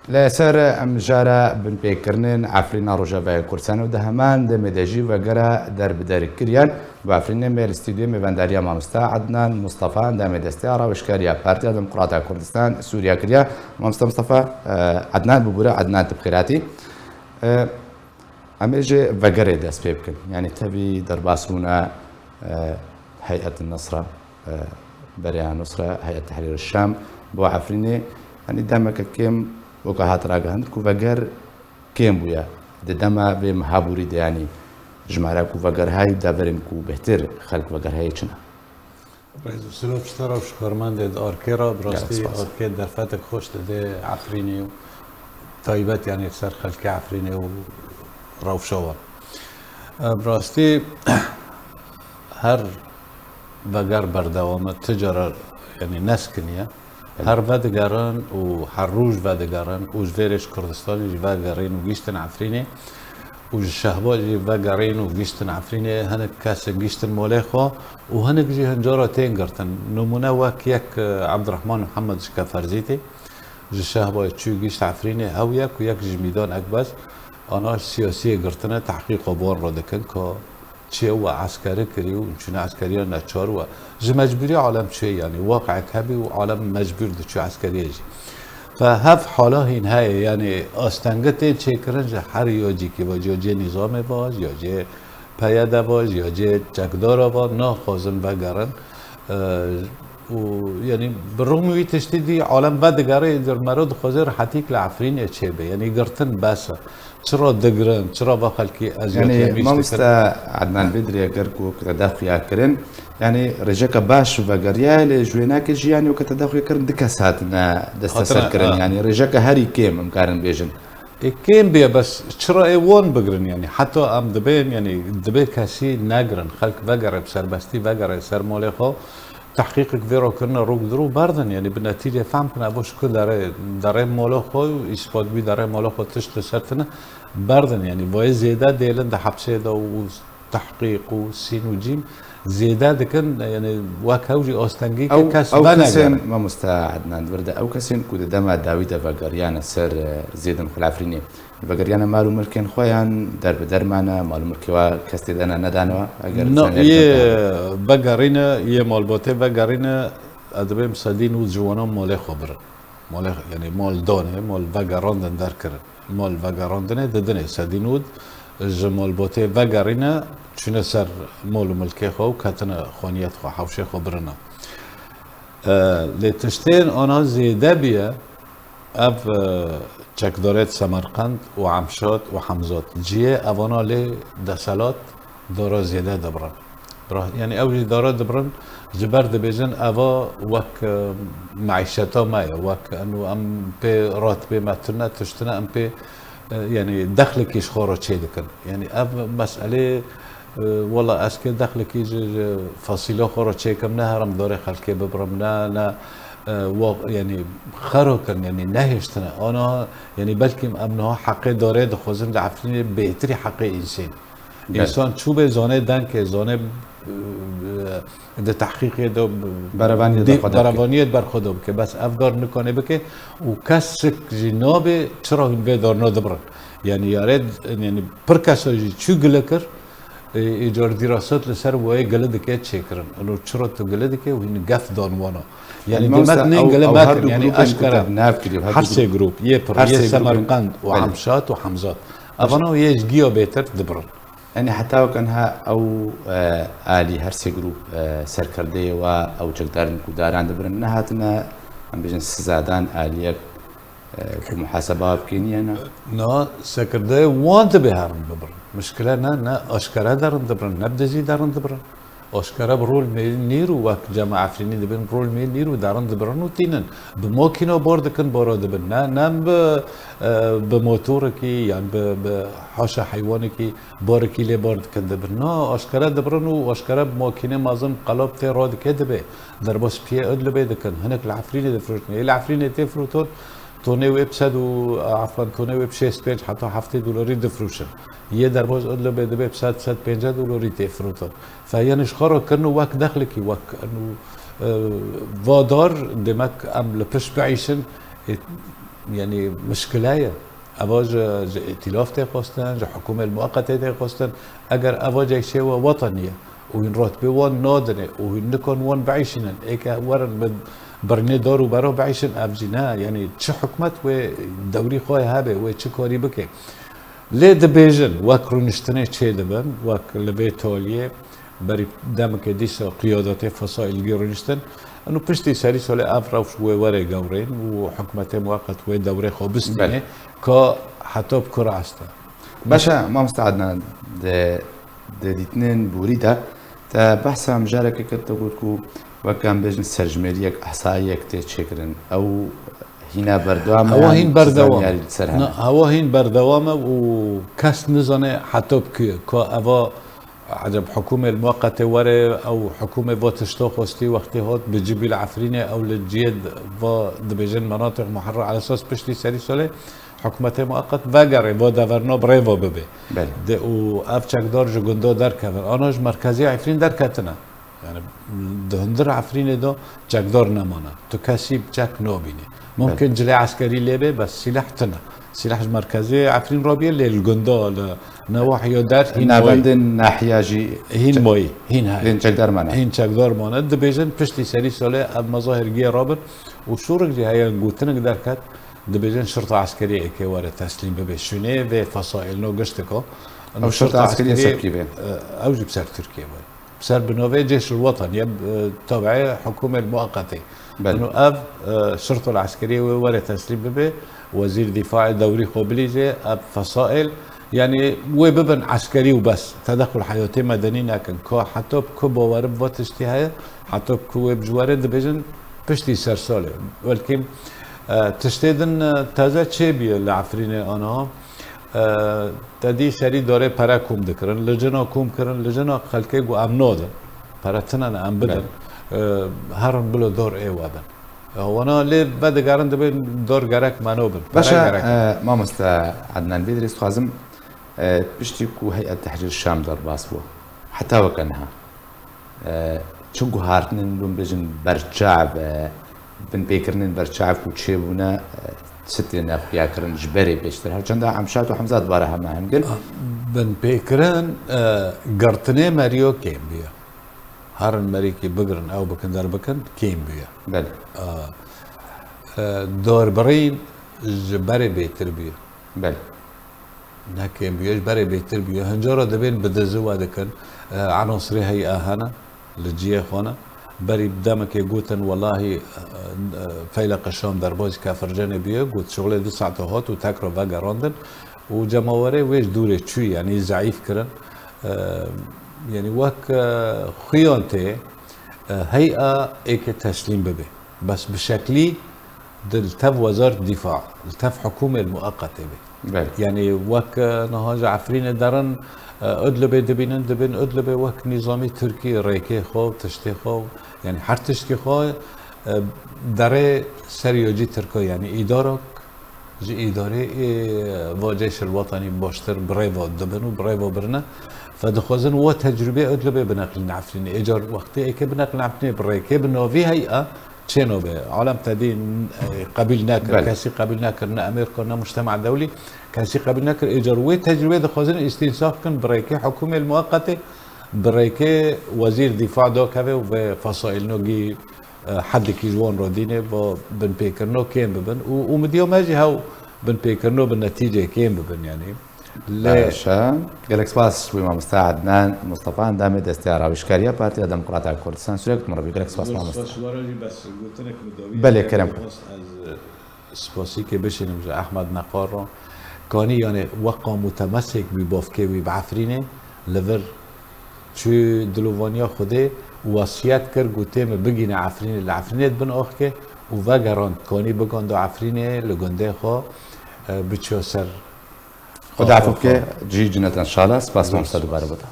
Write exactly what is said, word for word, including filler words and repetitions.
Li ser mijara binpêkirinên Efrîna Rojavayê Kurdistan û di heman demê de jî vegera derbiderkiriyan bi Efrînê me li stûdyoyê mêvendariya mamosta Ednan Mustafa, endamê desteya rawişkariya Partiya Demokrata Kurdistan Sûriya kiriya. Mamosta Mustafa, e, Ednan bibûre, Ednan tu bi xêr hatî. E, Em ê ji vegerê dest pê bikin. Yanî tevî derbasbûna, e, Heyet Nusra, e, Bereya Nusra, Heyet Tehrîr Şam bo Efrînê, yanî demeke kêm weke hat ragihandin ku veger kêm bûye. Di dema vê mehabûrî de, yanî jimara ku veger hay, deverên ku bêhtir xelk veger heye çi ne? Rêz û silav ji te re û ji karmendê di Arkê re, bi rastî Arkê derfetek xweş dide Efrînê û taybet, yanî ser xelkê Efrînê û rewşa wan. E, bi rastî her veger berdewam e, ti cara, yanî neskiniye. Her vedigerin û her roj vedigerin û ji vê re ji Kurdistanê jî vegerîn û gihîştin Efrînê û ji Şehba jî vegerîn û gihîştin Efrînê. Hinek kes gihîştin malê xwe û hinek jî hin cara tên girtin. Nimûne wek yek, e, Ebdirehman Mihemed ji Keferzîtê ji Şehbayê çû gihîşt Efrînê, ew yek û yek ji Mîdan Ekbez, ana siyasiyê girtine, tehqîqa wan re dikin ka çi we eskerî kirî û çûne eskeriya neçar we. Ji mecbûrî alem çûye, yanî waqeyek hebî û alem mecbûr diçû eskeriyê jî. Fe hev hala hîn heye, yanî astengî tên çêkirin ji her ya cîkî ve, ya cê nîzamê ve, ya cê P Y D ve, ya cê çekdara ve, naxwazin vegerin. E, û, yanî, bi rûmî wî tiştî dî alem vedigere, îdir mero dixwaze rehetîk li Efrînê çêbe. Yanî, girtin bes e. Çira digirin, çira va xelkî eziyet Yanî, yemiş dikin? Mamoste Ednan, vê dirê ger ku te daxuya kirin, yanî, rêjeke baş vegeriya, lê ji wênakê jî, yanî, weke te daxuya kirin, du kes hatine desteserkirin. Hatine, ha. Yanî, rêjeke herî kêm, em karin bêjin. Ê kêm bê, bes çira ê wan bigirin, yanî heta em dibên, yanî dibê kesî negirin, xelk vegere, bi serbestî vegere ser malê xwe, tehqîqek vê re kirine rûk di rû berdin, yanî bi netîcê fehm kin, evo ji ku derê, derê mala xwe û îspat bî derê mala xwe tişt li ser tine berdin, yanî vayê zêde dêlin di hepsê de û tehqîq û sîn û cîm zêde dikin, yanî wek hew jî astengî ke Ew, kes ew venegere. Kesên, mamoste Ednan, vir de ew kesên ku di dema dawî de vegeriyane ser, e, zêdin xwe li Efrînê, vegeriyane mal û milkên xwe yan derbider mane, mal û milkê wa kes tê de ne, nedane wa? Eger Na, zaniyarî yê te hebe. Vegerîne, yê malbatê vegerîne, ez dibêm sedî nû ji wana malê xwe birin. Malê, yanî mal danê, mal vegerandin derkirin. Mal vegerandinê didinê sedî nûd ji malbatê vegerîne, çûne ser mal û milkê xwe û ketine xaniyet xwe, hewşê xwe birine. E, lê tiştên ana zêde bîye, ev, e, çekdarêt Semerqend û Emşat û Hemzat ciyê evana lê deselat dara zêde dibirin. Bira-, yanî ew jî dara dibirin, ji ber dibêjin eva wek, e, meîşeta me ye, wek eno em pê rat pê me tune, tiştine em pê, e, yanî dexlekî ji xwe re çê dikin. Yanî ev meselê, e, wela ez kê dexlekî ji, ji fasîla xwe re çêkim, ne herim darê xelkê bibirim, ne, ne, e, wa-, yanî xero kirin, yanî nehêştine. Ana, yanî belkî em niha heqê darê dixwazin, li Efrînê bêhtirî heqê însên. Belê. Însan çûbê zane dengê, zane, e, di tehqîqê de Berevaniyê di, de xwe de bike. Berevaniyê di ber xwe de bike. Bes ev dar nikane bike û kesik jî nabê çira hûn vê darna dibirin. Yanî yarê, yanî pir kesa jî çû gile kir, e, îcar dîrasat li ser wê gile dike çêkirin. Ino çira tu gile dike û hîn gef dan wana. Yanî Yanî demek mamoste, nên ew, gile ew her mekin, du yanî grûpên ku eşkere te nav kiriye, her her du sê grûp, grûp, yê pir, her yê sê grûpên, Semerqend û belê. Hemşat û Hemzat. Evana yê ji giya bêtir dibirin. Yanî heta weke niha ew, e, alî her sê grûp, e, serkerdeyê wa ew çekdarên ku daran dibirin nehatine, em bêjin sizadan aliyek, e, ku muhaseba bikê niye ne? Na, serkerdeyê wan dibe herin bibirin. Mişkile ne, ne aşkere derin dibirin, ne bi dizî derin dibirin. Aşkere bi rol mê nîr û wek cema Efrînî dibin, bi rol mê nîr û derin dibirin û tînin. Bi makîna bar dikin, bara dibin. Ne, ne bi, e, bi motorekî yan bi, bi haşa heywanekî barekî lê bar dikin dibin. Na, aşkere dibirin û aşkere bi makînê mezin qelab tê radike dibe. Derbas piyê Idlibê dikin. Hinek li Efrînê difroşin. Ê li Efrînê tê firotin, tonê wê bi sed û, efan, tonê wê bi şêst pênc heta heftê dolarî difroşin. Yê derbas Idlibê dibe bi sed, sed pêncî dolarî tê firotin. Fe, yanî ji xwe re kirin û wek dexlekî, wek eno, e, vadar, demek em li pişt biîşin, e, yanî mişkile ye. Eva ji, ji îtîlaf tê xwestin, ji hikûmê muqetê tê xwestin. Eger eva cek çê we watan ye û hîn rotbê wan nadinê û hîn nikan wan biişînin, êke werin bi birînê dar û bera biişin, ev jî ne. Yanî çi hikûmet wê dewrî xwe hebe, wê çi karî bike. Lê dibêjin, wek rûniştinê çêdibin, wek li vê taliyê, berî demeke dîsa qiyadatê fesaîl gî rûniştin. Û piştî serî salê ev rewş wê were gewrên û hikûmetê muweqet wê dewrê xwe bistîne, Belê. ka heta bi kura esta. Baş e, mamoste Adnan, di, di dîtinên borî de te behsa mijareke kir, te got ku wek em bêjin serjimêriyek, ehsaiyek tê çêkirin. Ew hîna berdewam e, Ewa yan hîn berdewam. zaniyarî li ser hene? Na, ewa hîn berdewam e û kes nizane heta bi ku ye. Ka eva, eceb hikûmê li muweqetê were, ew hikûmê va tişta xwestî wextê hat bi cibî li Efrînê, ew li ciyê d-, va dibêjin menatiq muherrer, elesas piştî serî salê hikûmetê muweqet vegerê, va deverna bi rê va bibe. Belê. De û ev çekdar ji gunda derkevin. Ana ji merkezê Efrîn derketine. Yani di hundir Efrînê de çekdar nemane. Tu kesî bi çek nabînî. Mumkin Belê. cilê eskerî lê bê, bes sîleh tune. Sîleh ji merkezê Efrîn rabiye, lê li gunda, li newahiya der hîn moyî. Navendên nahiya jî Hîn çek-, moyî, hîn heye. hîn çekdar mane. Hîn çekdar mane. Dibêjin piştî serî salê ev mezahir giye rabin û şûrik jî heye, gotinik derket, dibêjin şirta eskerî êkê were teslîm bibe şûnê vê fesaîlno giştiko. Ew şirta eskerî ser kî bê? Ew jî bi ser Tirkiye bû. Ser bi navê Cêşul Watan ye, e, tabiê hikûmê muaqetê. Belê. Ino ev, e, şirtul eskeriyê wê were teslîm bibe, wezîr dîfaê dewrî xwe bilîze, ev fesail, yanî wê bibin eskerî û bes. Tedexul heyatê medenî nekin. Ka heta bi ku bawerî bi va tiştî heye, heta bi ku wê bi ji were dibêjin piştî ser salê. Welkî, e, tiştê din, e, teze çêbûye li Efrînê aniha. E, te dî serî darê pere kom dikirin, li cina kom kirin, li cina xelkê got em nadin. Pere tine ne, em bidin. Belê. E, herin bilo dar ê we bin. E, wana lê vedigerin dibê dar gerek me nabin. Pere Baş e, gerek. e, mamoste Adnan Bêdirê, dixwazim, e, piştî ku Heyet Tehrîr Şam derbas bû, heta weke niha, E, çi guhartinên, hûn bêjin, berçav, e, binpêkirinên berçav ku çêbûne, e, çi têne xuyakirin ji berê pêştir? Her çenda Emşat û Hemza dibare heme hingin. Binpêkirin, e, girtinê meriyo kêm bûye. Herin merîkî bigirin, ew bikin der bikin, kêm bûye. Belê. E, e, dorbirîn ji berê bêtir bûye. Belê. Ne kêm bûye, ji berê bêtir bûye. Hincara dibên bi dizi we dikin. E, enasirê heyî a hene, li ciyê xwe ne. Berî demekê gotin, welahî, e, e, Feyleq Şam derbazî Kefircenê bûye, got, şixulê du saeta hat û tekra vegerandin. Û cemawerê wê ji dûrê çû, yanî zeîf kirin. E, yanî wek, e, xuyan tê, e, hey'a êkê teslîm bibe. Bes bi şeklî di li tev Wezaret Dîfa, li tev hikûmê muaqetê be. Belê. Yanî wek, e, niha ji Efrînê derin, e, Idlibê dibînin, dibên Idlibê wek nîzamî Tirkî rêkê xwe, tiştê xwe, yanî her tiştî xwe, e, derê seriyocî Tirka, yanî îdarok ji îdarê, e, va Ceyşil Wetanî baştir bi rê ve dibin û bi rê ve birine. Fe dixwazin wa tecrûbê Idlibê bineqlîne Efrînê. Ê car wextê êkê bineqlîne Efrînê bi rêkê, bi navî hey'a, çê nabe. Alem te dî, e, qebîl nekir, Belê. kesî qebîl nekir, ne Amerîka, ne mujtema dewlî, kesî qebîl nekir. Ê car wê tecrûbê dixwazin îstînsax bikin, bi rêkê hikûmê muaqetê, bi rêkê wezîr dîfa dakeve û vê fesaîlno gî, e, hedekî ji wan re dîne, bo binpêkirino kêm bibin. Û umidiya me jî hew binpêkirino bi netîcê kêm bibin, yanî. Lê Baş e. Gelek spas wî mamoste Adnan Mustafa, endamê Desteya Rawîşkariya Partiya Demokrata Kurdistan. Sûrek tu min re bî. Gelek spas, Zor mamoste. spas ji we re jî, bes gotinek min dawî Belê, heye, kerem min kir. xwest ez, e, spasîkê bişînim ji Ehmed Neqar re. Kanî, yanî, weqa mutemesek bî bavkê wî bi Efrînê, li vir çû dilovaniya Xwedê û wesiyet kir, got, tê min bigîne Efrînê, li Efrînê dibin axkê û vegerand, kanî bigando Efrînê, li gundê xwe, e, biçiyo ser Xuda afû bike, cî cinet înşallah. Spas mamoste, dubare bû te.